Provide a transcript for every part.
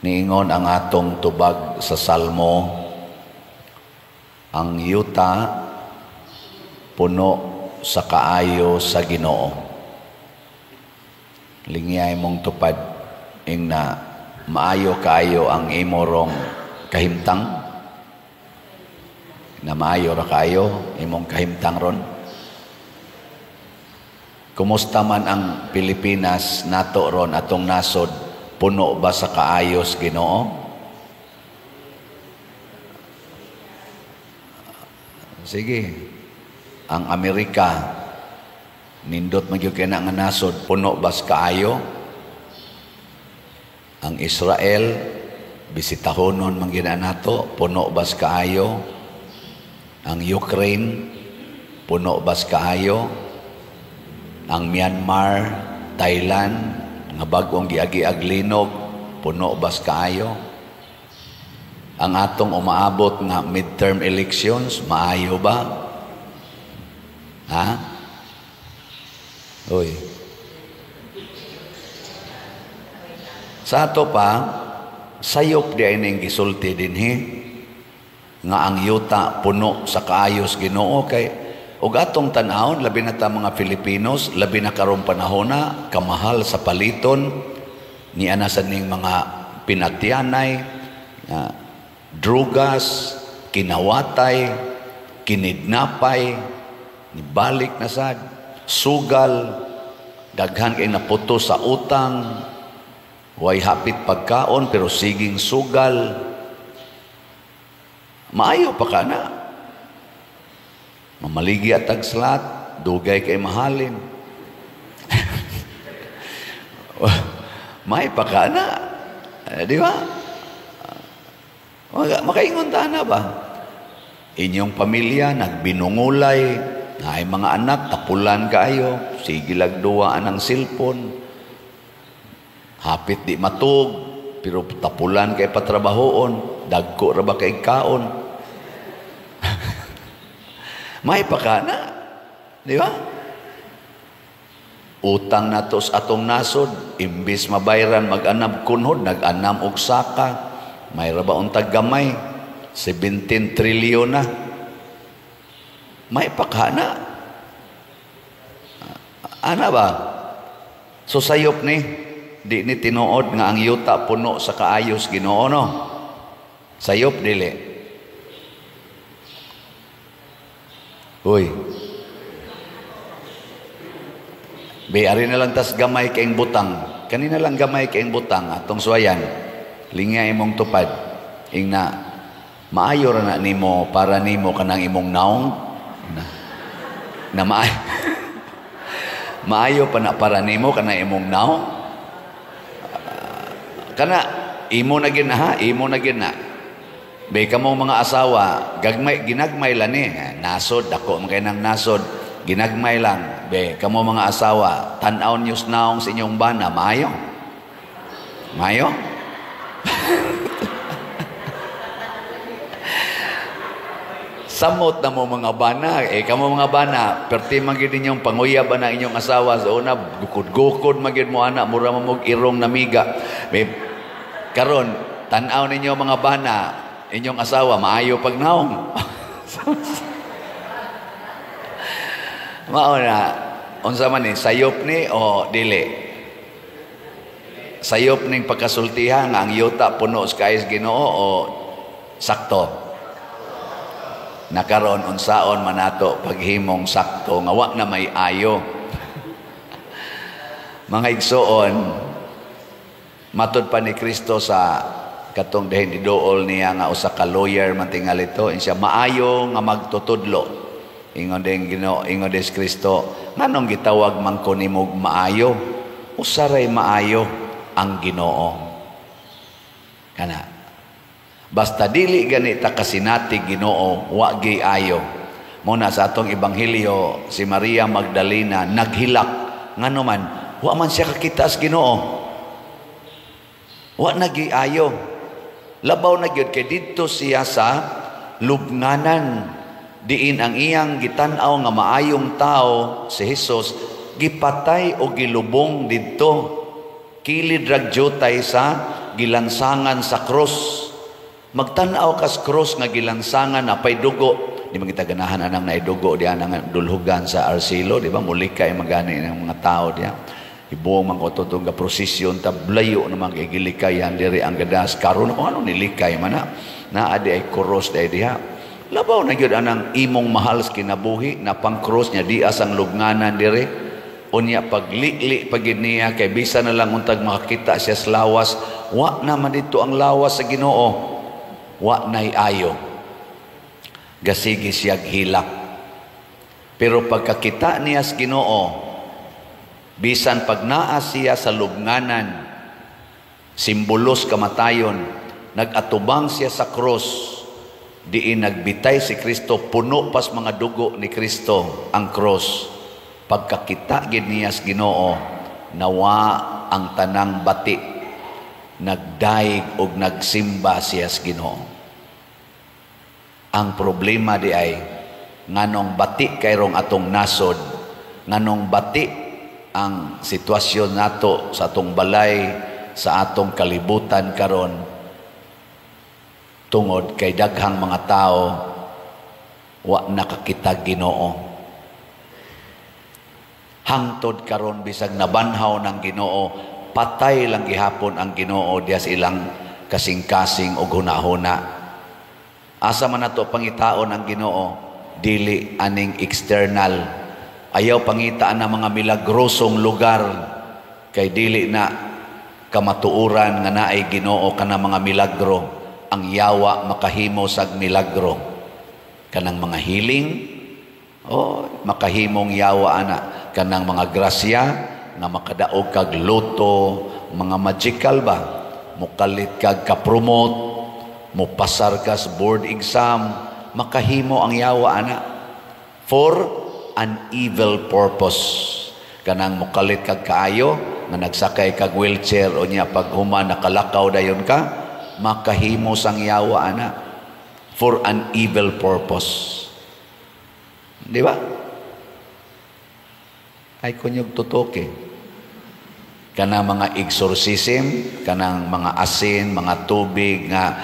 Niingon ang atong tubag sa Salmo, ang yuta puno sa kaayo sa Ginoo. Lingyay mong tupad, ing na maayo kaayo ang imo rong kahimtang, na maayo ra kaayo imong kahimtang ron. Kumusta man ang Pilipinas nato ron, atong nasod, puno ba sa kaayos Ginoo? Sige. Ang Amerika, nindot man gyud kay na nga nasod, puno ba sa kaayo? Ang Israel, bisitahonon man gyud nato, puno ba sa kaayo? Ang Ukraine, puno ba sa kaayo? Ang Myanmar, Thailand, nga bag-ong giagi-ag linog, puno ba sa kaayo? Ang atong umaabot nga midterm elections, maayo ba? Ha? Uy. Sa ato pa, sayop di ay ning gisulti dinhi nga ang yuta puno sa kaayos Ginoo, kay ug atong tan-awon, labi na ta mga Filipinos, labi na karong panahona, kamahal sa paliton ni ana sa ning mga pinatyanay, drugas, kinawatay, kinidnapay, nibalik na sad, sugal, daghan kay naputo sa utang, way hapit pagkaon pero siging sugal. Maayo pa ka na. Mamaligi at tagslat, dugay kay mahalin. May pa ka na. Di ba? Makaingon ta na ba? Inyong pamilya, nagbinungulay, ay mga anak, tapulan kaayo, sige lagduwa ang silpon, hapit di matug, pero tapulan kay patrabahoon, dagko ra ba kay kaon. May pa ka na. Di ba? Utang na to sa atong nasod, imbis mabayran mag-anam kunhod, nag-anam og saka, may ra ba untag gamay, 17 trilyon na. May pa ka na. Ana ba? So sayop ni, di ni tinuod nga ang yuta puno sa kaayos Ginoo, no? Sayop dili. Uy. Be, ari na lang tas gamay kaing butang. Kanina lang gamay kaing butang atong suwayan. Lingya imong tupad. Ing na maayo ra na nimo para nimo kanang imong naong na, na maayo. Maayo pa na para nimo kanang imong naong. Kana imo na gid na, ha, imo na gid na. Be kamo mga asawa, gagmay ginagmay lang ni, nasod dako man kay nang nasod, ginagmay lang. Be kamo mga asawa, tan-aw niyo naong sa inyong bana, maayo. Maayo? Samot na mo mga bana, eh kamo mga bana, perti man gid ninyong panguyab na inyong asawa sa una, gukod-gukod man gid mo ana, mura man mog irong namiga. Be karon tan-aw ninyo mga bana, inyong asawa, maayo pag naong. Mao na, unsa man ni, sayop ni o dili? Sayop ning pagkasultihan nga ang yuta puno sa kaayos Ginoo o sakto? Nakaron unsaon man nato paghimong sakto nga wa na may ayo. Mga igsoon, matud pa ni Kristo sa katong dihin iduol niya nga usa ka lawyer man tingali to, siya maayo nga magtutudlo. Ingon din Ginoo, ingon des Kristo, nganong gitawag man ko nimog maayo? Usa ray maayo ang Ginoo. Kana. Basta dili gani ta kasinati Ginoo, wa gyud ayo. Muna sa atong ebanghelyo, si Maria Magdalena naghilak ngano man wa man siya kakita sa Ginoo. Wa na gyud ayo. Labaw na gyud kay didto siya sa lubnganan, diin ang iyang gitan-aw nga maayong tao si Jesus gipatay o gilubong didto. Kilid rag jutay sa gilansangan sa cross. Magtan-aw kas cross nga gilansangan napay dugo. Di man kita ganahan anang naidugo diha nga dulhugan sa Arcilo, di ba? Mulikay magani ng mga tao diha. Ibuong man ko itong prosesyon, tablayo naman kay gilikayan diri ang gadas. Karon kung ano nilikay man na. Naa di ay cross di diha. Labaw na gyud anang imong mahal sa kinabuhi na pang cross niya di asang lubnganan diri. Unya paglili pagid niya kay bisa na lang untag makakita siya sa lawas, wa na man dito ang lawas sa Ginoo. Wa nay ayo. Gasigi siya hilak. Pero pagkakita niya sa Ginoo, bisan pag naa siya sa lubnganan, simbolos kamatayon, nag-atubang siya sa cross, diin nagbitay si Kristo, puno pas mga dugo ni Kristo ang cross. Pagkakita gid niya sa Ginoo, nawa ang tanang bati, nagdaig og nagsimba siya sa Ginoo. Ang problema di ay nganong bati kayrong atong nasod, nganong bati ang sitwasyon nato sa atong balay, sa atong kalibutan karon, tungod kay daghang mga tao wa nakakita Ginoo. Hangtod karon bisag nabanhaw ng Ginoo, patay lang gihapon ang Ginoo diha sa ilang kasing-kasing og hunahuna. Asa man nato pangitaon ang Ginoo, dili aning external. Ayaw pangitaan ang mga milagrosong lugar kay dili na kamatuoran nga naay Ginoo kana mga milagro. Ang yawa makahimo sag milagro. Kanang mga healing, oh, makahimong yawa ana. Kanang mga grasya nga makadaog kag loto, mga magical ba, mukalit kag kapromote, mupasar ka sa board exam, makahimo ang yawa ana for an evil purpose. Kanang mukalit kag kaayo nga nagsakay kag wheelchair o niya paghuman nakalakaw dayon ka, makahimo sang yawa ana for an evil purpose. Di ba? Ay kunyog tutoke. Kanang mga exorcism, kanang mga asin, mga tubig nga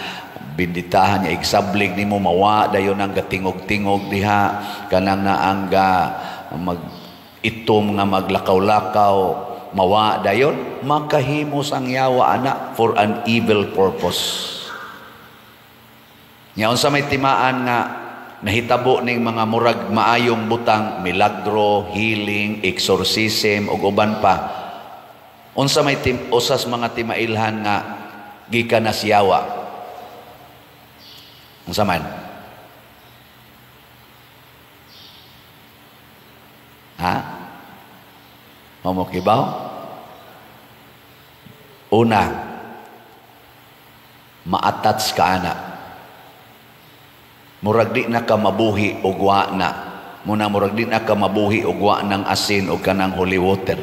binditahan niya, igsablig nimo mawa dayon ang gatingog-tingog diha, kanang naangga mag itom nga maglakaw-lakaw, mawa dayon, makahimos ang yawa ana for an evil purpose. Nya unsa may timaan nga nahitabo ning mga murag maayong butang, milagro, healing, exorcism ug uban pa. Unsa may usas mga timailhan nga gikan na siyawa? Unsa man? Ha? Mamokibaw? Una, maatats ka ana. Murag di na ka mabuhi og wa na. Muna murag di na ka mabuhi og wa ng asin o kanang holy water.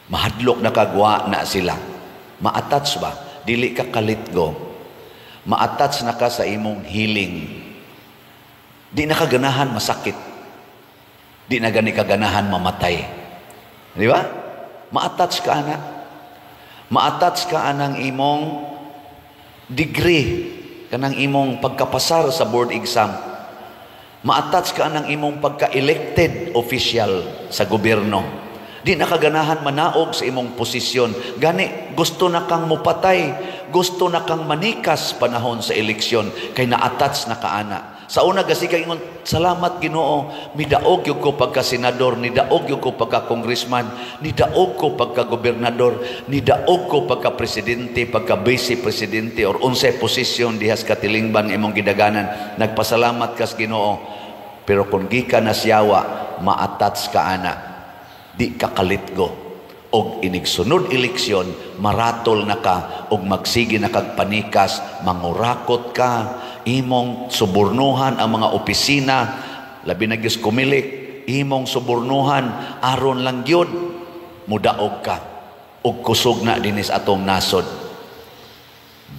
Mahadlok na kagwa na sila. Maatats ba? Dili ka kalitgo. Maatats na ka sa imong healing. Di na ka ganahan masakit. Di na gani ka ganahan mamatay. Di ba? Maatats ka ana. Maatats ka anang imong degree, kanang imong pagkapasar sa board exam. Maatats ka anang imong pagka-elected official sa gobyerno. Di na kaganahan manaog sa imong posisyon. Gani, gusto na kang mupatay, gusto na kang manikas panahon sa eleksyon, kay na-attach na kaana. Sa una gasi kay ingon, salamat Ginoo, midaog gyud ko pagka senador, nidaog gyud ko pagka congressman, nidaog ko pagka gobernador, nidaog ko pagka presidente, pagka vice presidente or unsay posisyon diha sa katilingban imong gidaganan. Nagpasalamat kas Ginoo. Pero kung gikan na siyawa, ma-attach ka ana. Di ka kalitgo. Og inigsunod eleksyon, maratol na ka, og magsige na kag panikas, mangurakot ka, imong subornuhan ang mga opisina, labi na gyud kumilik, imong subornuhan, aron lang gyud, mudaog ka, og kusog na dinis atong nasod.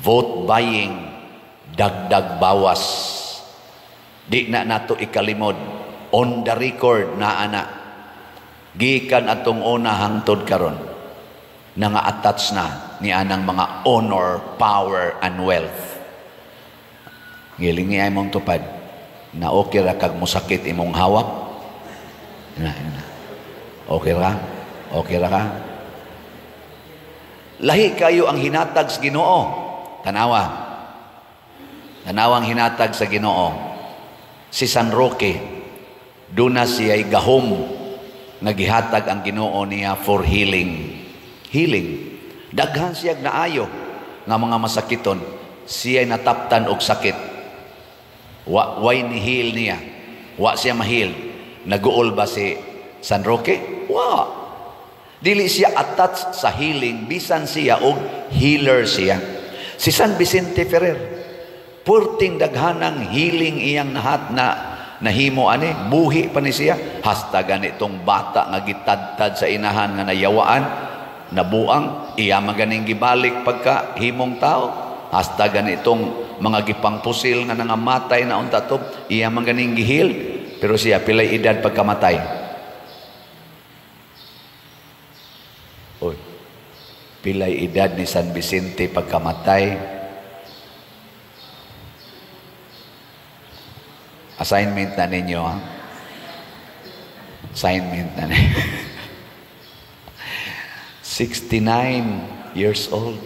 Vote buying, dagdag bawas. Di na nato ikalimod, on the record na ana. Gikan atong una hangtod karon. Nanga-attach na ni anang mga honor, power, and wealth. Ngilingi ay mong tupad na okay ra kag musakit imong hawak. Na, na. Okay ra? Okay ra ka? Lahi kayo ang hinatag sa Ginoo. Tanawa. Tanawa ang hinatag sa Ginoo. Si San Roque, duna siya'y gahom nga gihatag ang Ginoo niya for healing. Healing. Daghan siya naayo nga mga masakiton. Siya'y nataptan og sakit. Wa way ni heal niya. Wa siya ma-heal. Naguol ba si San Roque? Wa. Dili siya attached sa healing, bisan siya og healer siya. Si San Vicente Ferrer, purting daghanang healing iyang nahat na nahimo ani, buhi pa ni siya. Hasta ganitong bata nga gitadtad sa inahan nga nayawaan, nabuang, iya maganing gibalik pagka himong tao. Hasta ganitong mga gipangpusil nga nangamatay na unta to, iya maganing gihil. Pero siya pilay edad pagkamatay. Oy, pilay edad ni San Vicente pagkamatay. Assignment na ninyo, ha? Assignment na ninyo. 69 years old.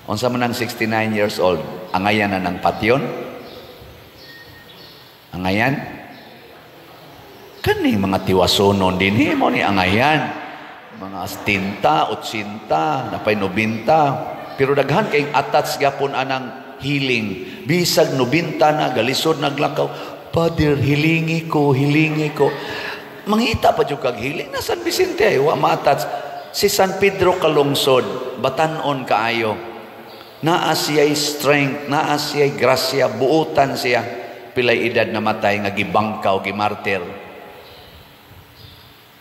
Unsa man ang 69 years old? Angayan na ng patyon? Angayan? Kani mga tiwasonon din mo ni angayan. Mga 70, 80, napay 90. Pero daghan kayong attach gapon anang healing. Bisag 90 na, galisod naglakaw. Father, hilingi ko, hilingi ko. Mangita pa jud kag healing. Na San Vicente ay wa ma-attach. Si San Pedro Kalungsod, batan-on kaayo. Naa siya'y strength, naa siya'y grasya, buutan siya. Pilay edad na matay nga gibangkaw, gimartir.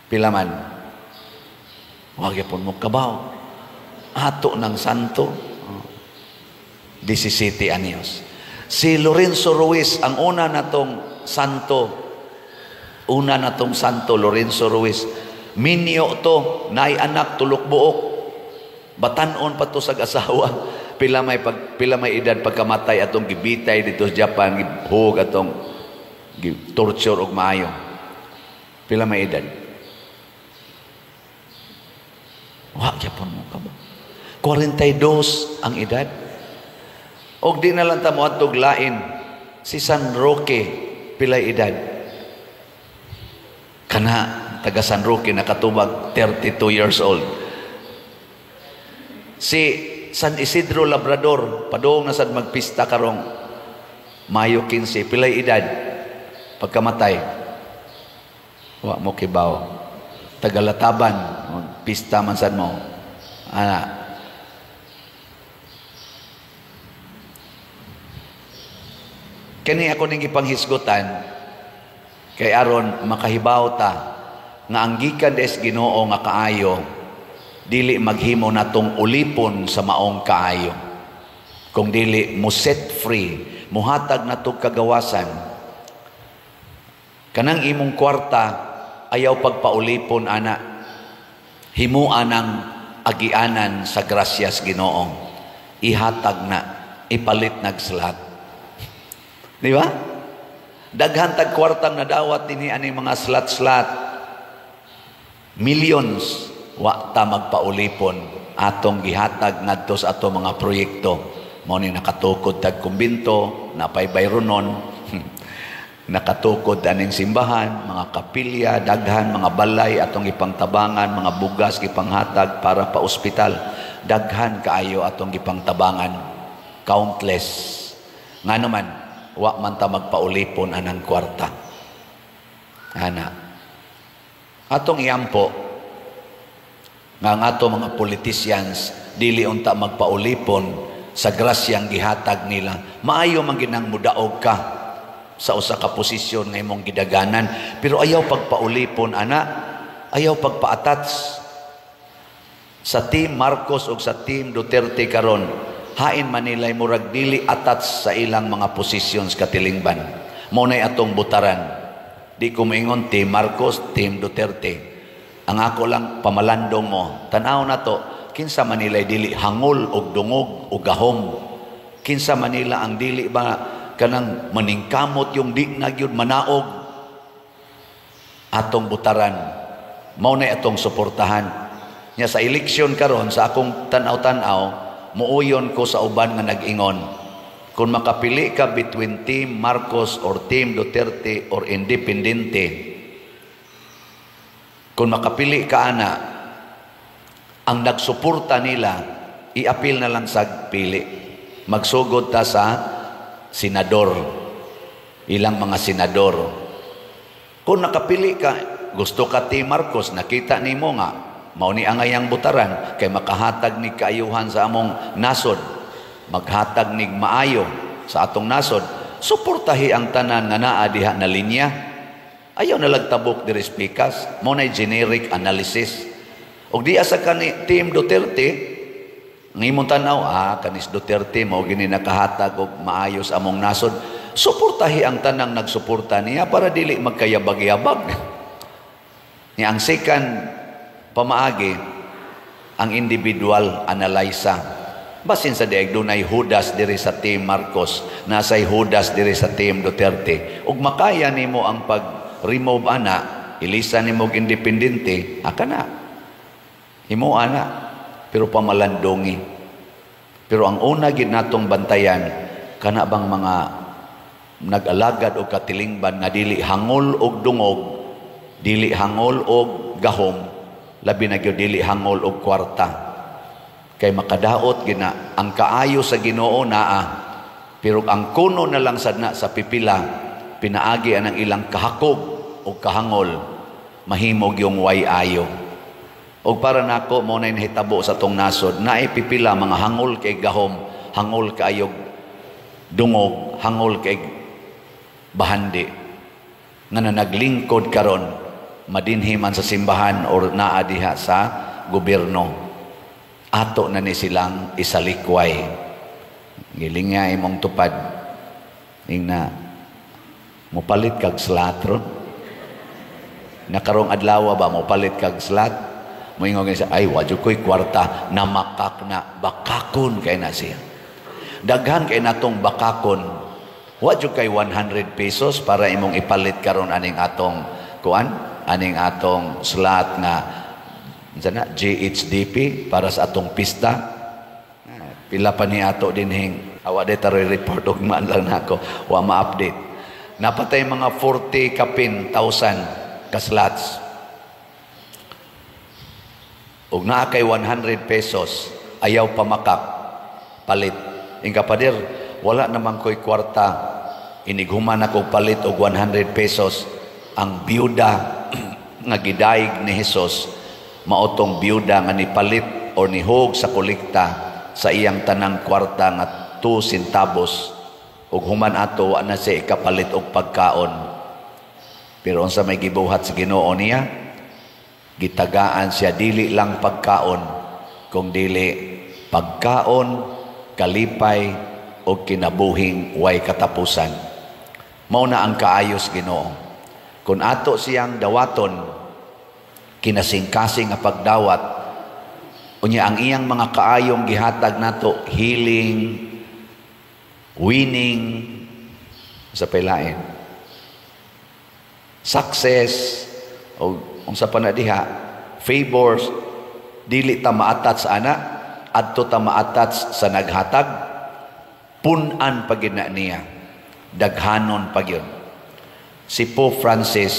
Pila man? Wa gyapon mo kabaw. Ato ng santo. 17 anyos. Si Lorenzo Ruiz, ang una natong santo, una natong santo, Lorenzo Ruiz. Minyo to, naay anak, tulok buok. Batan-on pa to sa asawa. Pila may edad pagkamatay atong gibitay dito sa Japan, gihug atong torture og maayo. Pila may edad? Wa gyapon mo ka ba? 42 ang edad. Og di na lang ta moadtog lain. Si San Roque, pilay edad? Kana taga San Roque nakatubag 32 years old. Si San Isidro Labrador, padung na sad magpista karong Mayo 15, pilay edad pagkamatay? Wa mo kibaw. Tagalataban, pista man sad mo. Ana. Kani ako ning gipanghisgutan kay aron makahibaw ta nga ang gikan des Ginoo nga kaayo dili maghimo natong ulipon sa maong kaayo, kung dili mo set free, muhatag natong kagawasan. Kanang imong kwarta ayaw pagpaulipon ana, himua ng agianan sa grasyas Ginoo, ihatag na, ipalit nagsalat. Di ba? Daghan tag kwartang nadawat dinhi ani mga slat-slat, millions, wa ta magpaulipon, atong gihatag ngadto sa ato mga proyekto. Mao ni nakatukod tag kumbinto, napay bayronon, nakatukod aning simbahan, mga kapilya, daghan mga balay atong gipangtabangan, mga bugas gipanghatag para pa ospital. Daghan kaayo atong gipangtabangan, countless. Ngano man wa man ta magpaulipon anang kwarta. Ana, atong iampo nga ang ato mga politicians dili unta magpaulipon sa grasyang gihatag nila. Maayo man ginang mudaog ka sa usa ka posisyon nga imong gidaganan, pero ayaw pagpaulipon ana, ayaw pagpa-attach sa team Marcos o sa team Duterte karon. Hain Manila murag dili attach sa ilang mga positions katilingban. Mao nay atong butaran. Di ko moingon team Marcos, team Duterte. Ang ako lang pamalandong mo. Tan-aw na to, Kinsa man nila dili hangol og dungog og gahom? Kinsa man nila ang dili ba kanang maningkamot yung di na gyud manaog? Atong butaran, mao na atong suportahan. Nya sa eleksyon karon, sa akong tan-aw-tan-aw, muuyon ko sa uban nga nag-ingon, kung makapili ka between Team Marcos or Team Duterte or independente, kung makapili ka ana, ang nagsuporta nila, iapil na lang sa pili. Magsugod ta sa senador, ilang mga senador. Kung nakapili ka, gusto ka Team Marcos, nakita nimo nga mao ni angayang butaran kay makahatag ni kaayuhan sa among nasod, maghatag nig maayo sa atong nasod, suportahi ang tanan nga naa diha na linya. Ayaw na lagtabok diri pikas. Mao na generic analysis. Og di asa kani Team Duterte, ang imong tan-aw, kanis Duterte mao gini nakahatag og maayos among nasod, suportahi ang tanang nagsuporta niya para dili magkayabag-yabag. Ni ang second pamaagi, ang individual analysa. Basin sa diag dunay Judas diri sa Team Marcos, nasay Judas diri sa Team Duterte. Ug makaya nimo ang pag-remove ana, ilisa nimo og independente, aka na. Himo ana, pero pamalandongi. Pero ang una gid natong bantayan, kana bang mga nag-alagad og katilingban nga dili hangol og dungog, dili hangol og gahom, labi na gyud dili hangol og kwarta. Kay makadaot gina ang kaayo sa Ginoo naa, pero ang kuno na lang sad na sa pipila pinaagi anang ilang kahakog og kahangol, mahimog yung way ayo. Og para nako, mo na nahitabo sa tong nasod, naay pipila mga hangol kay gahom, hangol kaayog dungog, hangol kay bahandi nga na naglingkod karon, madinhi man sa simbahan or naa diha sa gobyerno. Ato na ni silang isalikway. Giling nga imong tupad, ingna mopalit kag slot ron nakarong adlaw ba, mopalit kag slot. Moingon siya, "Ay, wa jud ko'y kwarta." Namakak na, bakakon kay na siya. Daghan kay natong bakakon. Wa jud kay 100 pesos para imong ipalit karon aning atong kuan, aning atong slot nga unsa na GHDP para sa atong pista. Pila pa ni ato dinhing awa de taroy report og man lang nako, wa ma-update. Napatay mga 40 kapin thousand ka slots. Ug naa kay 100 pesos, ayaw pamakak, palit. Ingka, "Pader, wala naman ko'y kwarta. Inighuman ako palit og 100 pesos." Ang byuda nga gidayeg ni Jesus, maotong byuda nga nipalit or nihog sa kolekta sa iyang tanang kwarta nga 2 centavos, ug human ato wa na siya ikapalit og pagkaon. Pero unsa may gibuhat sa Ginoo niya? Gitagaan siya dili lang pagkaon, kung dili pagkaon, kalipay o kinabuhing way katapusan. Mao na ang kaayos Ginoo. Kung ato siyang dawaton, kinasingkasing nga pagdawat, unya ang iyang mga kaayong gihatag nato, healing, winning, sa pailain, success, o unsa pa na diha, favors, dili ta maatats ana, adto ta maatats sa naghatag, pun-an pa gid na niya, daghanon pa gyud. Si Pope Francis,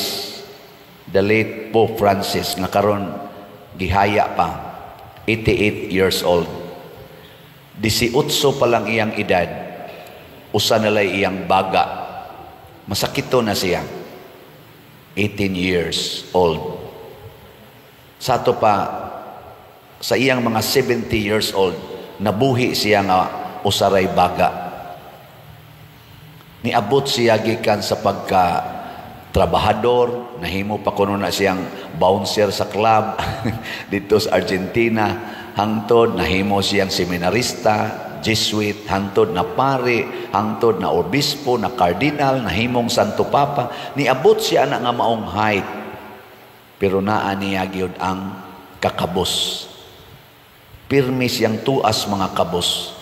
the late Pope Francis, nga karon gihaya pa, 88 years old. 18 pa lang iyang edad, usa na lay iyang baga. Masakito na siya. 18 years old. Sa ato pa, sa iyang mga 70 years old, nabuhi siya nga usaray baga. Niabot siya gikan sa pagka trabahador, nahimo pa kuno na siyang bouncer sa club dito sa Argentina, hangtod nahimo siyang seminarista, Jesuit, hangtod na pare, hangtod na obispo, na cardinal, nahimong Santo Papa. Niabot siya na nga maong height. Pero naa niya gyud ang kakabos. Pirmi siyang tuas mga kabos.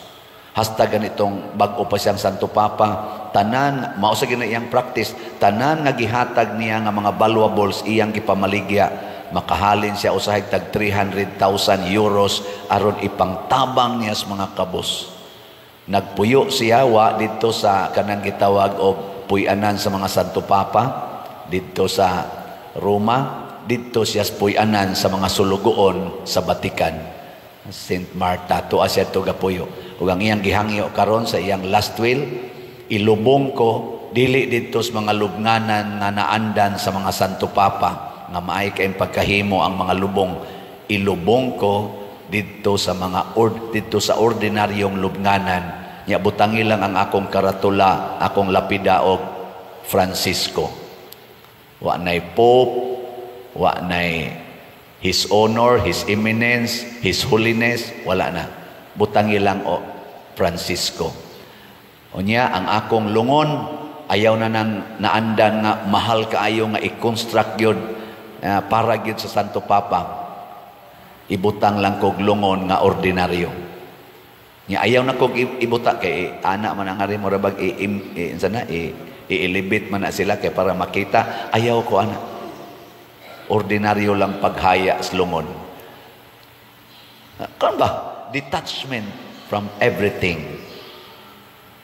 Hasta ganitong bag-o pa siyang Santo Papa, tanan, mao sa gina iyang practice, tanan nga gihatag niya nga mga valuables iyang gipamaligya. Makahalin siya usahay tag €300,000 aron ipangtabang niya sa mga kabos. Nagpuyo siya wa didto sa kanang gitawag og puy-anan sa mga Santo Papa didto sa Roma, didto siya sa puy-anan sa mga sulugoon sa Vatican. Saint Martha, tuwa siya to gapuyo. Ug ang iyang gihangyo karon sa iyang last will, ilubong ko dili didto sa mga lubnganan nga naandan sa mga Santo Papa nga maay kay pagkahimo ang mga lubong, ilubong ko didto sa mga didto sa ordinaryong lubnganan. Nya butangi lang ang akong karatula, akong lapida og Francisco. Wa nay Pope, wa nay His Honor, His Eminence, His Holiness, wala na. Butangi lang o Francisco. Unya, ang akong lungon, ayaw na nang naandan nga mahal kaayo nga i-construct yun para gyud sa Santo Papa. Ibutang lang kog lungon nga ordinaryo. Nya ayaw na kog ibuta kay ana man ang ari mura bag i, i, sana i-elevate man na sila kay para makita. Ayaw ko ana. Ordinaryo lang paghaya sa lungon. Kan ba? Detachment from everything.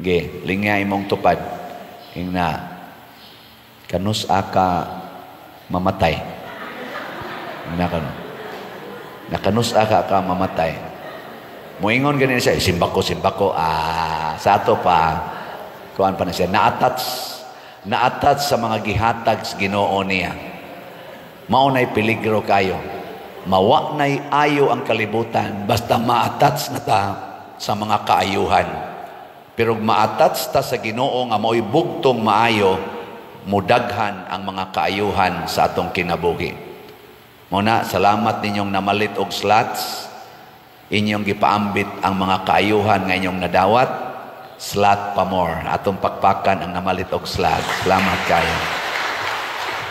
Ge, lingya imong tupad. Ingna, kanus aka mamatay. Ingna kano. Nakanus aka ka mamatay. Moingon ganin siya, simbako, simbako. Ah, sa ato pa, kuan pa na siya, na-attach sa mga gihatag sa Ginoo niya. Mao na'y peligro kayo. Mawa na'y ayo ang kalibutan, basta ma-attach na ta sa mga kaayuhan. Pero ma-attach ta sa Ginoo nga mao'y bugtong maayo, mudaghan ang mga kaayuhan sa atong kinabuhi. Mao na, salamat ninyong namalit og slots, inyong gipaambit ang mga kaayuhan nga inyong nadawat, slot pa more. Atong pakpakan ang namalit og slot. Salamat kayo.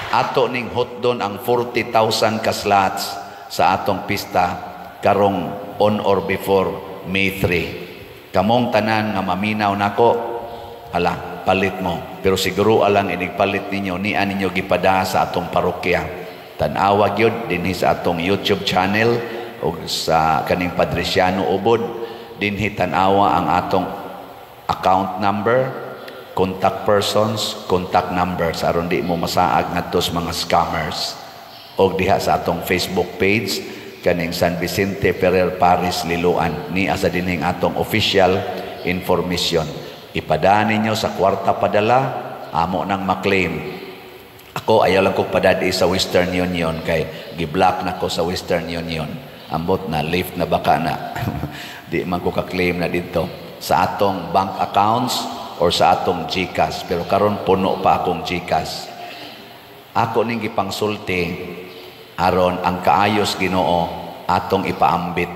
Ato ning hotdon ang 40,000 ka slots sa atong pista karong on or before May 3. Kamong tanan nga maminaw nako, hala, palit mo. Pero siguro alang inig palit ninyo, niya ninyo gipada sa atong parokya. Tan-awa gyud dinhi sa atong YouTube channel o sa kaning Padriciano Ubod, dinhi tan-awa ang atong account number, contact persons, contact numbers aron di mo masaag ngadto sa mga scammers. Og diha sa atong Facebook page kaning San Vicente Ferrer Parish Liloan, ni asa dinhing atong official information. Ipadaan ninyo sa kwarta padala, amo nang maklaim. Ako ayaw lang ko padadi sa Western Union kay gi-block na ko sa Western Union. Ambot na lift na baka na. Di man ko ka-claim na dito sa atong bank accounts or sa atong GCash, pero karon puno pa akong GCash. Ako ning gipangsulti aron ang kaayos Ginoo atong ipaambit.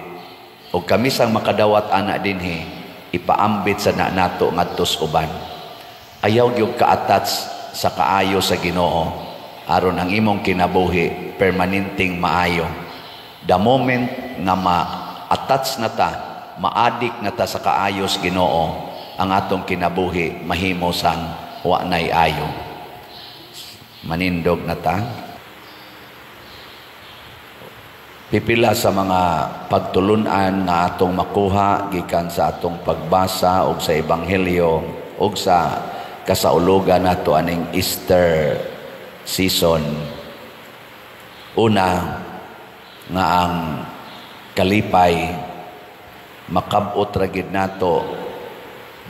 Og kami sang makadawat ana dinhi, ipaambit sa na nato ngadto sa uban. Ayaw gyud ka-attach sa kaayo sa Ginoo aron ang imong kinabuhi permanenteng maayo. The moment nga ma-attach na ta, maadik na ta sa kaayos Ginoo, ang atong kinabuhi mahimo sang wa nay ayo. Manindog na ta. Pipila sa mga pagtulunan nga atong makuha gikan sa atong pagbasa og sa ebanghelyo og sa kasaulugan nato aning Easter season. Una, nga ang kalipay makab-ot ra gid nato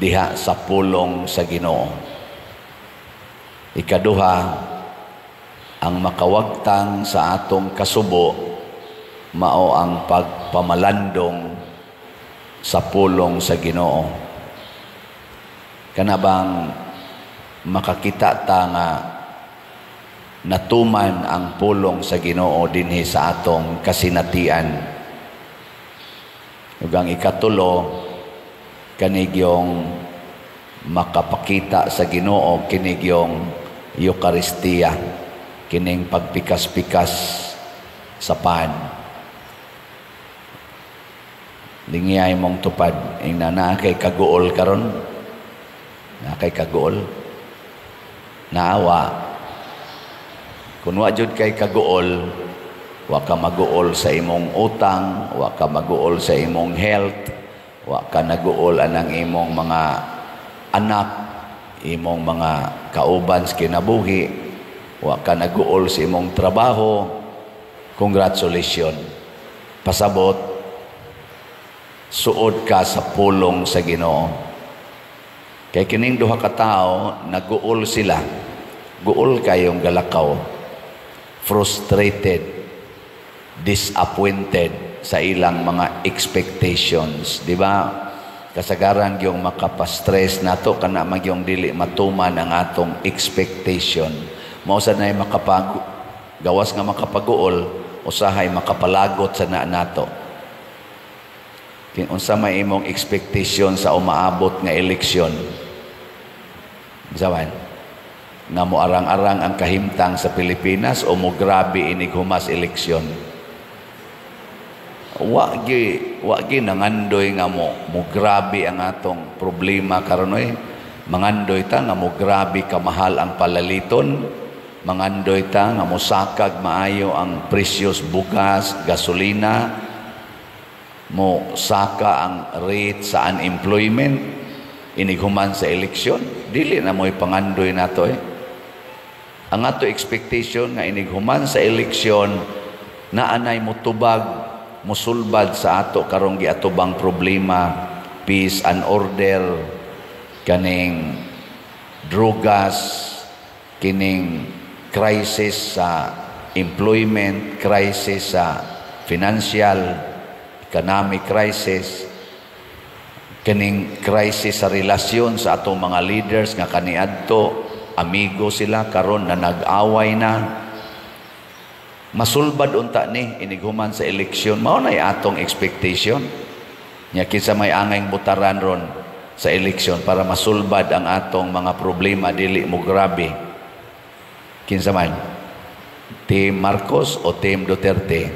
diha sa pulong sa Ginoo. Ikaduha, ang makawagtang sa atong kasubo mao ang pagpamalandong sa pulong sa Ginoo. Kana bang makakita ta nga natuman ang pulong sa Ginoo dinhi sa atong kasinatian. Ug ang ikatulo, kanigyong makapakita sa Ginoo, kinigyong Eukaristiya, kining pagpikas-pikas sa pan. Lingiyay mong tupad. Ingna naa kay kaguol karon. Naa kay kaguol. Naawa. Kung wa jud kay kaguol, wa ka maguol sa imong utang, wa ka maguol sa imong health, wa ka naguol anang imong mga anak, imong mga kauban sa kinabuhi, wa ka naguol sa imong trabaho, congratulations. Pasabot, suod ka sa pulong sa Ginoo. Kay kining duha ka tawo, naguol sila. Guol kayong galakaw. Frustrated, disappointed sa ilang mga expectations, di ba? Kasagaran gyung makapa-stress nato kana magyong dili matuman ang atong expectation. Mao sad nay makapag gawas nga makapaguol, usahay makapalagot sa na nato. Unsa may imong expectation sa umaabot nga eleksyon? Unsa man? Nga mo arang-arang ang kahimtang sa Pilipinas o mo grabe inig humas eleksyon? Wa gi nangandoy nga mo grabe ang atong problema karon oy. Mangandoy ta nga mo grabe kamahal ang palaliton, mangandoy ta nga mosakag maayo ang presyos bugas, gasolina, mo saka ang rate sa unemployment inig human sa eleksyon. Dili na mo'y pangandoy nato eh. Ang ato expectation nga inig human sa eleksyon na anay motubag, musulbad sa ato karong giatubang problema, peace and order, kaning drugas, kining crisis sa employment, crisis sa financial, economic crisis, kining crisis sa relasyon sa atong mga leaders nga kaniadto amigo sila, karon na nag-away na. Masulbad unta ni inighuman sa eleksyon. Mao nay atong expectation. Nya kinsa may angay butaran ron sa eleksyon para masulbad ang atong mga problema, dili mo grabe? Kinsa man? Team Marcos o Team Duterte?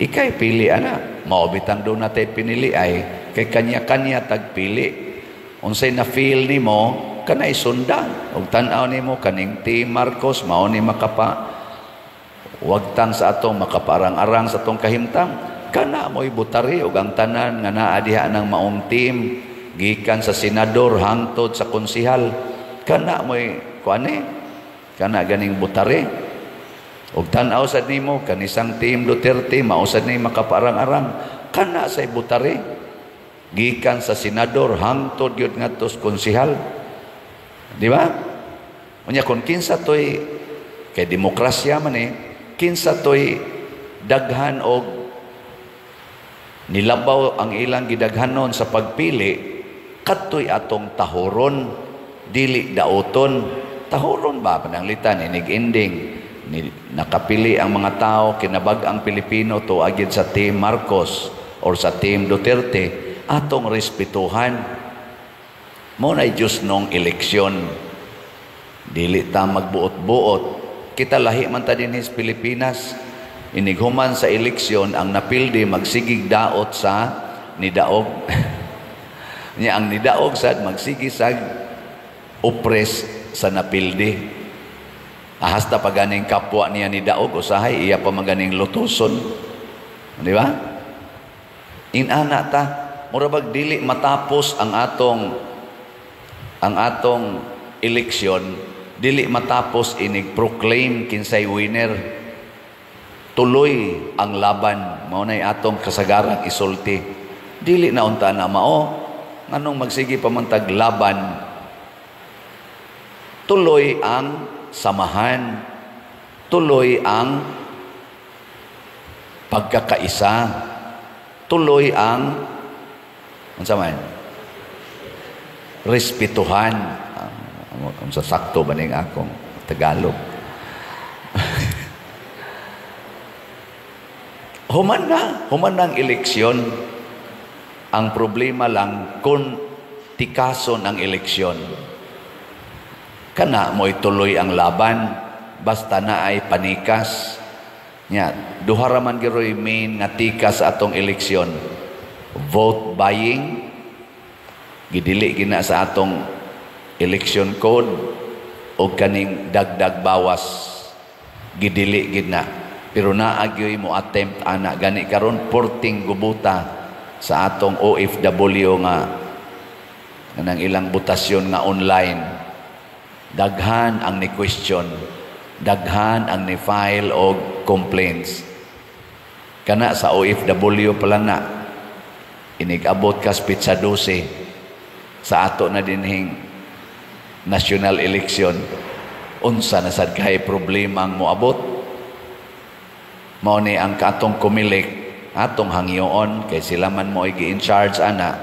Ikay pili ana. Mao bitang do natay pinili ay kay kanya-kanya tagpili. Unsay na feel nimo kanay sundan. Ug tan-aw nimo kaning Team Marcos mao ni makapa wagtang sa atong makaparang-arang sa atong kahimtang, kana mo'y butari. Ug ang tanan nga naa diha ng maong team gikan sa senador hangtod sa konsihal, kana mo'y kuan eh, kana ganing butari. Ug tan-aw sad nimo kanisang Team Duterte mao sad ni makaparang-arang, kana say butari gikan sa senador hangtod gyud ngadto sa konsihal, di ba? Unya kon kinsa toy, kay demokrasya man eh, kinsa toy daghan og nilabaw ang ilang gidaghanon sa pagpili, kadtoy atong tahuron, dili dauton. Tahuron ba pananglitan inig ending ni, nakapili ang mga tao, kinabag-ang Pilipino to agid sa Team Marcos or sa Team Duterte, atong respetuhan. Mo na Diyos nung eleksyon, dili ta magbuot-buot. Kita lahi man ta dinhi sa Pilipinas. Inighuman sa eleksyon, ang napildi magsigig daot sa nidaog. Nya ang nidaog sad magsigi sag oppress sa napildi. Ahasta pa ganing kapwa niya nidaog, usahay iya pa maganing lutuson. Di ba? Inana ta, mura bag dili matapos ang atong eleksyon, dili matapos inig proclaim kinsay winner, tuloy ang laban. Mao nay atong kasagarang isulti, dili na unta na mao, nganong magsige pa man tag laban? Tuloy ang samahan, tuloy ang pagkakaisa, tuloy ang unsa man, respetuhan. Unsa sakto ba ning akong Tagalog? Human na ang eleksyon. Ang problema lang kung tikason ang eleksyon. Kana mo'y tuloy ang laban, basta na ay panikas. Nya, duha ra man giroy main nga tikas sa atong eleksyon. Vote buying, gidili gina sa atong election code, o kaning dagdag bawas, gidili gid na. Pero naa gyoy mo attempt ana. Gani karon porting gubuta sa atong OFW nga kanang ilang botasyon nga online, daghan ang ni question, daghan ang ni file og complaints. Kana sa OFW pa lang na, inig-abot kas petsa 12 sa ato na dinhing national election, unsa na sad kay problema ang moabot? Mao ni ang katong Comelec, atong hangyoon kay sila man mo gi in charge ana,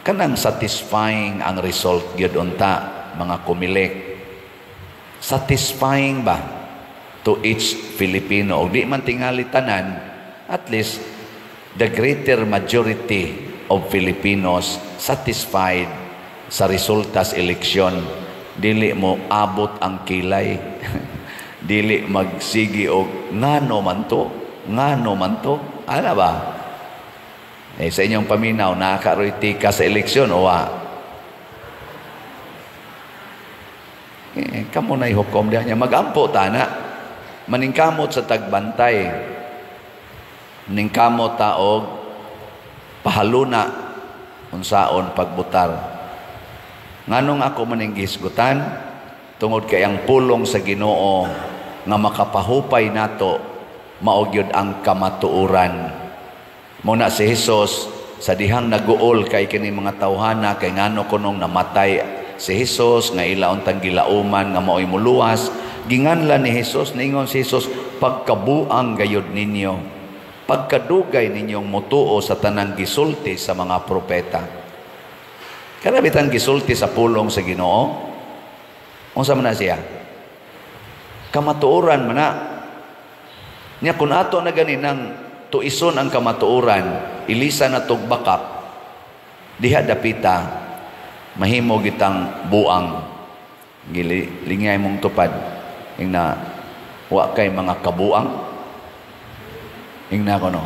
kanang satisfying ang result gyud unta, mga Comelec, satisfying ba to each Filipino? Og di man tingali tanan, at least the greater majority of Filipinos satisfied sa resultas eleksyon, dili mo abot ang kilay, dili magsigi og ngano man to, ngano man to, ana ba? Eh, sa inyong paminaw, nakakaroy tika sa eleksyon o wa? Eh, kamo na'y hukom diha niya. Magampo tana. Maningkamot sa tagbantay. Maningkamot ta og pahaluna unsaon pagbutar. Nganong ako maning gihisgutan? Tungod kay ang pulong sa Ginoo nga makapahupay nato mao gyud ang kamatuoran. Muna si Jesus sa dihang naguol kay kini mga tawhana kay ngano kunong namatay si Jesus nga ila untang gilauman nga maoy muluwas, ginganlan ni Jesus, ningon si Jesus, "Pagkabuang gayud ninyo, pagkadugay ninyong mutuo sa tanang gisulti sa mga propeta." Kana bitang gisulti sa pulong sa Ginoo, unsa man na siya? Kamatuoran man na. Nya kun ato na gani nang tuison ang kamatuoran, ilisa na tog bakak, diha dapita mahimo gitang buang. Gili lingay mong tupad ingna, "Wa kay mga kabuang." Ingna ko no.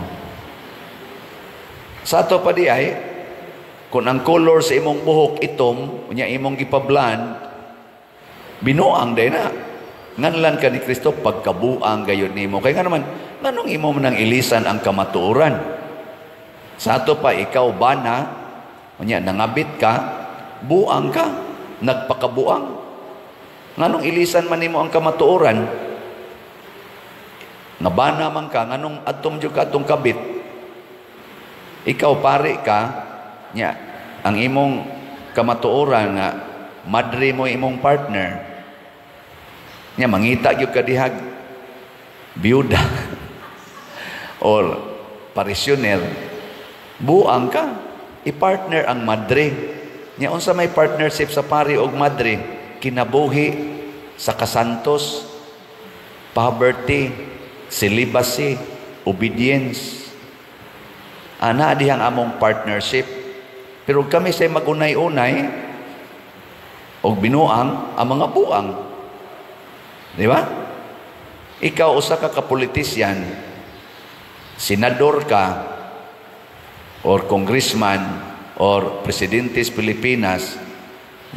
Sa ato pa di ay kung ang color sa imong buhok itom, unya imong gipablan, binuang day na. Nganlan ka ni Kristo, "Pagkabuang gayud nimo." Kay nga naman, nganong imo man ang ilisan ang kamatuoran? Sa ato pa, ikaw bana, unya nangabit ka, buang ka, nagpakabuang. Nganong ilisan man nimo ang kamatuoran? Nga bana man ka, nganong adtom jud ka atong kabit? Ikaw pare ka, nya ang imong kamatuoran nga madre mo imong partner. Nya mangita gyud ka dihag biyuda or parisioner, buang ka, i-partner ang madre. Nya unsa may partnership sa pari og madre? Kinabuhi sa kasantos, poverty, celibacy, obedience. Ana dihang among partnership. Pero kami say magunay-unay og binuang ang mga buang. Di ba? Ikaw usa ka kapolitisyan, senador ka or congressman or presidente sa Pilipinas,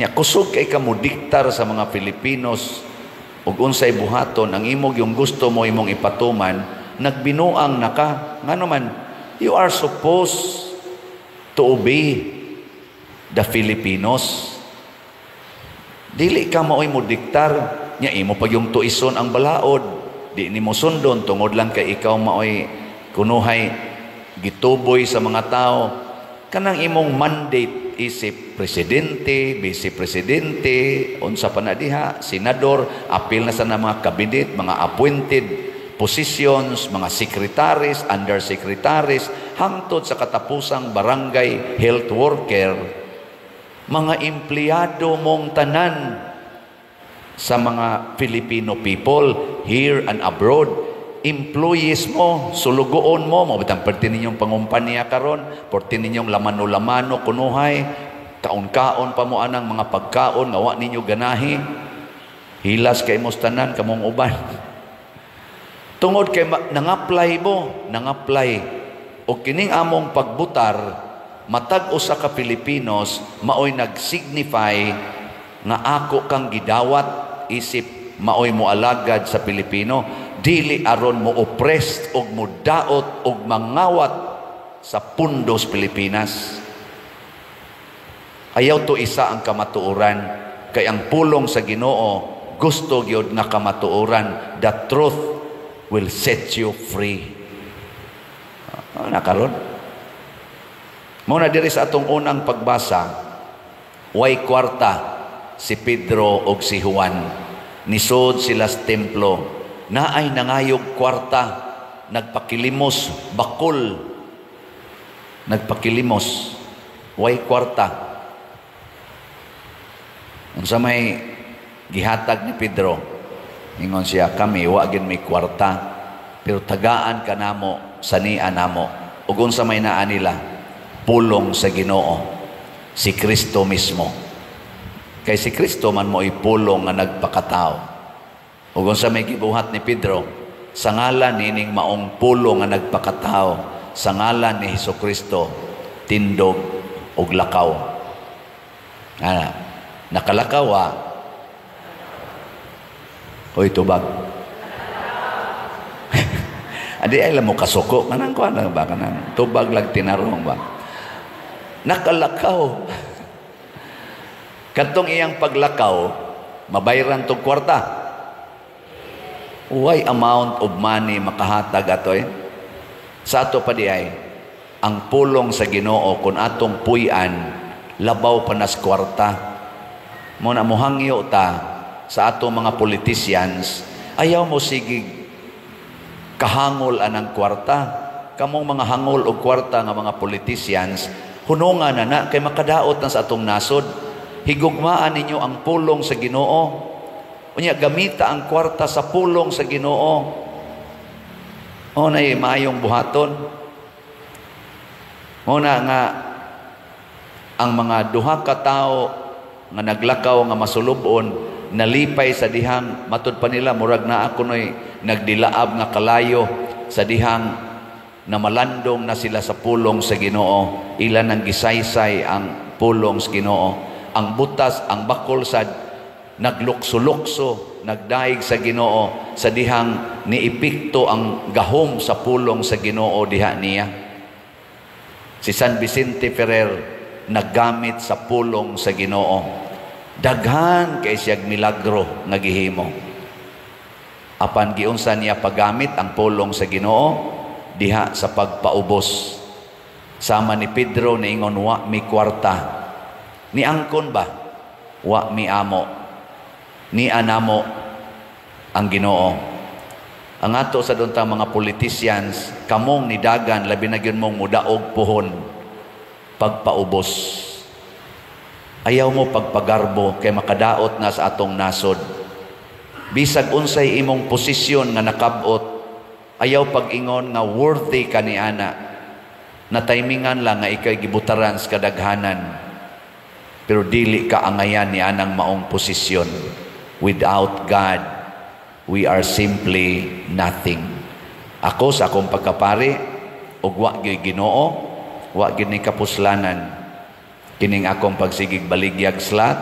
nya kusog kay ka mo diktar sa mga Filipinos ug unsay buhaton ang imong yung gusto mo imong ipatuman, nagbinuang na ka. Ngano man, you are supposed to obey the Filipinos. Dili ka maoy mo diktar, nya imo pag yung tuison ang balaod, di nimo sundon tungod lang kay ikaw maoy kunuhay gituboy sa mga tao. Kanang imong mandate isip presidente, vice presidente, unsa pa na diha, senador, apil na sa na mga kabinet, mga appointed positions, mga secretaries, undersecretaries, hangtod sa katapusang barangay health worker, mga empleyado mong tanan sa mga Filipino people here and abroad, employees mo, sulugoon mo, mo bitang perti ninyong pangumpanya karon, perti ninyong lamano-lamano kunuhay, kaon-kaon pa mo anang mga pagkaon nga wa ninyo ganahi. Hilas kay mos tanan kamong uban. Tungod kay nang-apply mo, nang-apply O kining among pagbutar, matag usa ka Pilipinos maoy nag-signify nga ako kang gidawat isip maoy moalagad sa Pilipino, dili aron mo oppressed og modaot og mangawat sa pundos Pilipinas. Ayaw to isa ang kamatuoran, kay ang pulong sa Ginoo gusto gyud nga kamatuoran. The truth will set you free. Nakaron mo na diri sa atong unang pagbasa, way kwarta si Pedro og si Juan. Nisod sila sa templo, naay nangayog kwarta, nagpakilimos, bakol, nagpakilimos, way kwarta. Unsa may gihatag ni Pedro? Ingon siya, "Kami wa gyud may kwarta, pero tagaan ka namo sa nia namo." Ug unsa may naa nila? Pulong sa Ginoo, si Kristo mismo. Kay si Kristo man mo pulong nga nagpakatao. Ug unsa may gibuhat ni Pedro? "Sa ngalan nining maong pulong nga nagpakatao, sa ngalan ni Hesus Kristo, tindog ug lakaw." Ana, nakalakaw ah. Hoy, tubag. Adi ay mo kasuko kanang kuan lang ba, kanang tubag lang, tinarong ba. Nakalakaw. Kadtong iyang paglakaw, mabayran tong kwarta. Way amount of money makahatag atoy. Sa ato pa di ay, ang pulong sa Ginoo kung atong puy-an, labaw pa nas kwarta. Mo na mohangyo ta sa ato mga politicians, ayaw mo sige kahangol anang kwarta. Kamong mga hangol og kwarta nga mga politicians, hununga na na kay makadaot na sa atong nasod. Higugmaan ninyo ang pulong sa Ginoo. Unya gamita ang kwarta sa pulong sa Ginoo. O nay maayong buhaton. Mo na nga ang mga duha ka tawo nga naglakaw nga masulubon, nalipay sa dihang matud pa nila murag na ako noy nagdilaab nga kalayo sa dihang namalandong na sila sa pulong sa Ginoo. Ila nang gisaysay ang pulong sa Ginoo. Ang butas, ang bakol sad naglukso-lukso, nagdaig sa Ginoo sa dihang niepekto ang gahom sa pulong sa Ginoo diha niya. Si San Vicente Ferrer naggamit sa pulong sa Ginoo. Daghan kay siyag milagro nga gihimo. Apan giunsa niya paggamit ang pulong sa Ginoo diha sa pagpaubos? Sama ni Pedro, niingon, "Wa mi kwarta." Ni angkon ba? "Wa mi amo. Ni anamo ang Ginoo." Ang ato sa dunta mga politicians, kamong nidagan, labi na gyud mong mudaog puhon, pagpaubos. Ayaw mo pagpagarbo kay makadaot na sa atong nasod. Bisag unsay imong posisyon nga nakabot, ayaw pag-ingon nga worthy ka ni ana. Na timingan lang nga ikay gibutaran sa kadaghanan. Pero dili ka angayan ni anang maong posisyon. Without God, we are simply nothing. Ako sa akong pagkapari, ug wa gyud Ginoo, wa gyud ni kapuslanan. Kining akong pagsigig baligyag slot,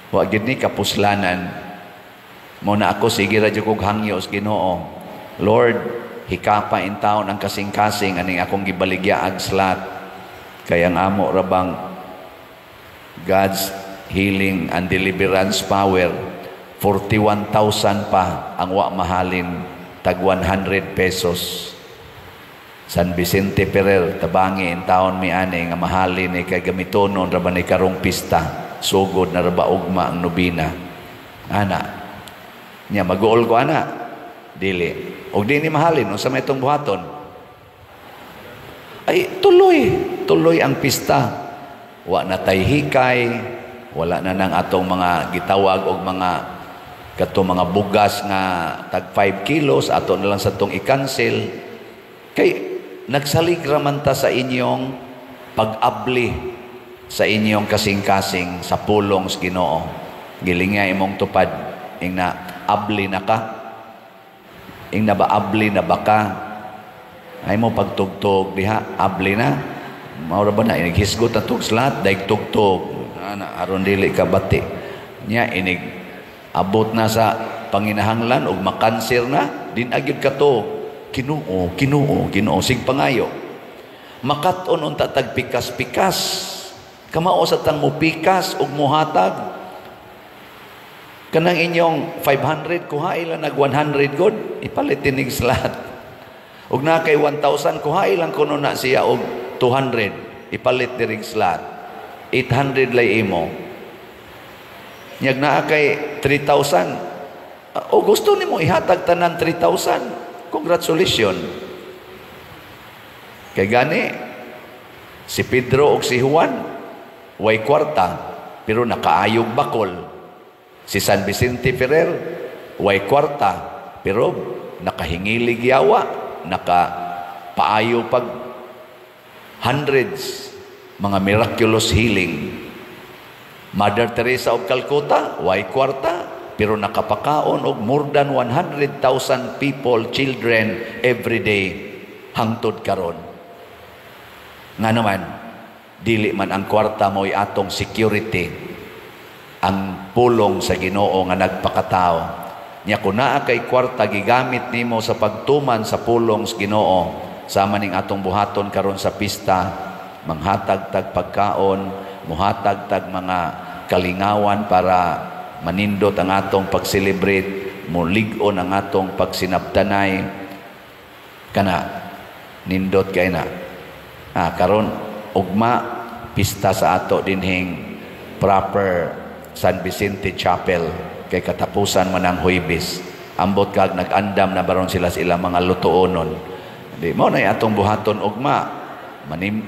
wa gyud ni kapuslanan. Mo na ako sige ra jud kog hangyo sa Ginoo. "Lord, hikapa in taon ang kasing-kasing aning akong gibaligya ag slot." Kay ang amo ra bang God's healing and deliverance power, 41,000 pa ang wa mahalin, tag 100 pesos. San Vicente Ferrer, tabangi in taon mi ani nga mahalin ni kay gamitonon ra ba ni karong pista, sugod na ra ba ugma ang nobina. Ana. Nya maguol ko ana. Dili. Og di ni mahalin, unsa may itong buhaton? Ay tuloy, tuloy ang pista. Wa na tay hikay, wala na nang atong mga gitawag og mga kato mga bugas nga tag 5 kilos, ato na lang sa tong i-cancel. Kay nagsalig raman ta sa inyong pag-abli sa inyong kasing-kasing sa pulong sa Ginoo. Giling nga imong tupad, ing na abli na ka. Ing na ba abli na ba ka? Ay mo pagtugtog diha, abli na. Mao ra ba na inig hisgot na tug slot, daig tugtog. Ana aron dili ka bati. Nya inig abot na sa panginahanglan og makanser na, din agyud ka to. Ginoo, Ginoo, Ginoo sig pangayo. Makat-on unta tag pikas-pikas. Kamao sa tang mupikas ug muhatag. Kanang inyong 500, kuhae lang nag 100 god, ipalit tinig slot. Ug na kay 1,000, kuhae lang kuno na siya og 200, ipalit diring slot. 800 lay imo. Nyag naa kay 3,000. O gusto nimo ihatag tanan 3,000. Congratulations. Kay gani si Pedro ug si Juan way kwarta pero nakaayog bakol. Si San Vicente Ferrer way kwarta pero nakahingilig yawa, naka paayo pag hundreds mga miraculous healing. Mother Teresa of Calcutta way kwarta pero nakapakaon og more than 100,000 people, children every day hangtod karon. Nga naman, dili man ang kwarta mo'y atong security, ang pulong sa Ginoo nga nagpakatao. Nya kung naa kay kwarta, gigamit nimo sa pagtuman sa pulong sa Ginoo, sama ning atong buhaton karon sa pista, manghatag tag pagkaon, muhatag tag mga kalingawan para manindot ang atong pag-celebrate, mulig-on ang atong pagsinabtanay, kana nindot kay na. Ah, karon ugma pista sa ato dinhing proper San Vicente Chapel kay katapusan man ang Huwebes. Ambot kag nag-andam na baron sila sa ilang mga lutuonon. Di mo na atong buhaton ugma. Manim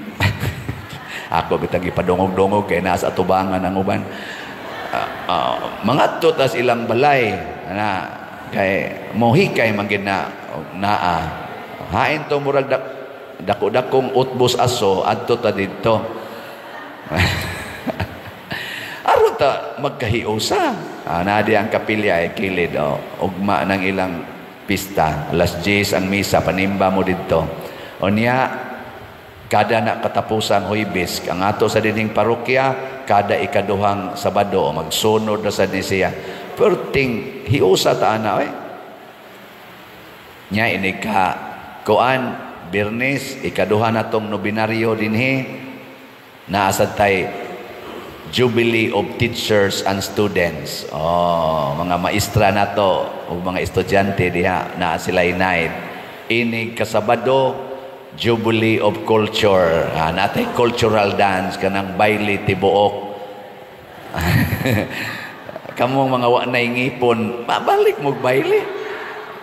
ako bitang gipadungog-dungog kay naa sa atubangan ang uban. Mangadto tas ilang balay na kay mohikay man gid na naa. Hain to murag dako-dakong utbos aso adto ta didto. Aron ta magkahiusa. Ah, naa di ang kapilya ay kilid, oh, ugma ng ilang pista. Alas 10 ang misa, panimba mo didto. Unya kada na katapusang Huwebes, ang ato sa dinhing parokya kada ikaduhang Sabado magsunod na sad ni siya. Perting hiusa ta ana oy. Nya ini ka kuan Biyernes, ikaduha na tong nobinaryo dinhi, naa sad tay Jubilee of Teachers and Students. Oh, mga maestra nato o mga estudyante diha naa sila night. Inig kasabado, Jubilee of Culture. Ah, natay cultural dance kanang baile tibuok. Kamong mga wa nay ngipon, mabalik mo baile.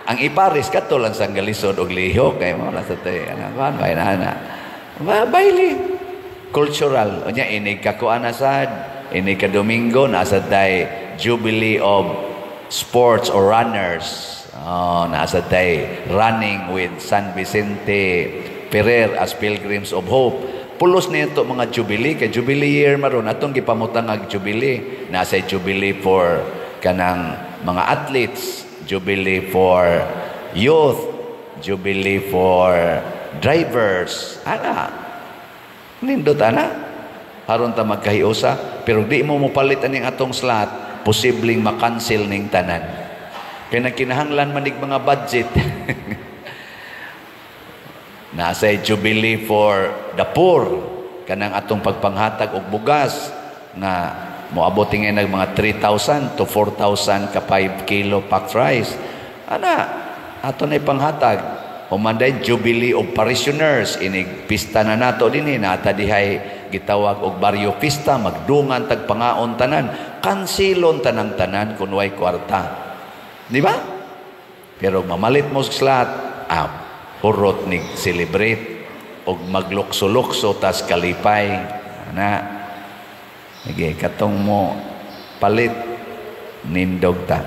Ang ipares kato lang sang galisod og lihok kay mo sa tay ana kuan bay na ana. Baile cultural. Unya inig ka kuan na sad, inig ka Domingo naa sad tay Jubilee of Sports or Runners. Oh, naa sad tay running with San Vicente Ferrer as Pilgrims of Hope. Pulos nito mga jubilee kay jubilee year maron atong gipamutang ag jubilee. Nasa jubilee for kanang mga athletes, jubilee for youth, jubilee for drivers. Ana. Nindot ana. Haron ta magkahiusa, pero di mo mopalit aning atong slot, posibleng makancel ning tanan. Kay nagkinahanglan manig mga budget. Nasa jubilee for the poor, kanang atong pagpanghatag og bugas nga moabot ngayon nag mga 3,000 to 4,000 ka 5 kilo packed rice. Ana, ato na ipanghatag. Humanday Jubilee of Parishioners, inig pista na nato dinhi, nata dihay gitawag og baryo pista, magdungan tag pangaon tanan, kansilon tanang tanan kun way kwarta. Di ba? Pero mamalit mo sa slot, ah, hurot nig celebrate og maglukso-lukso tas kalipay. Ana. Sige, katong mo palit nindog ta.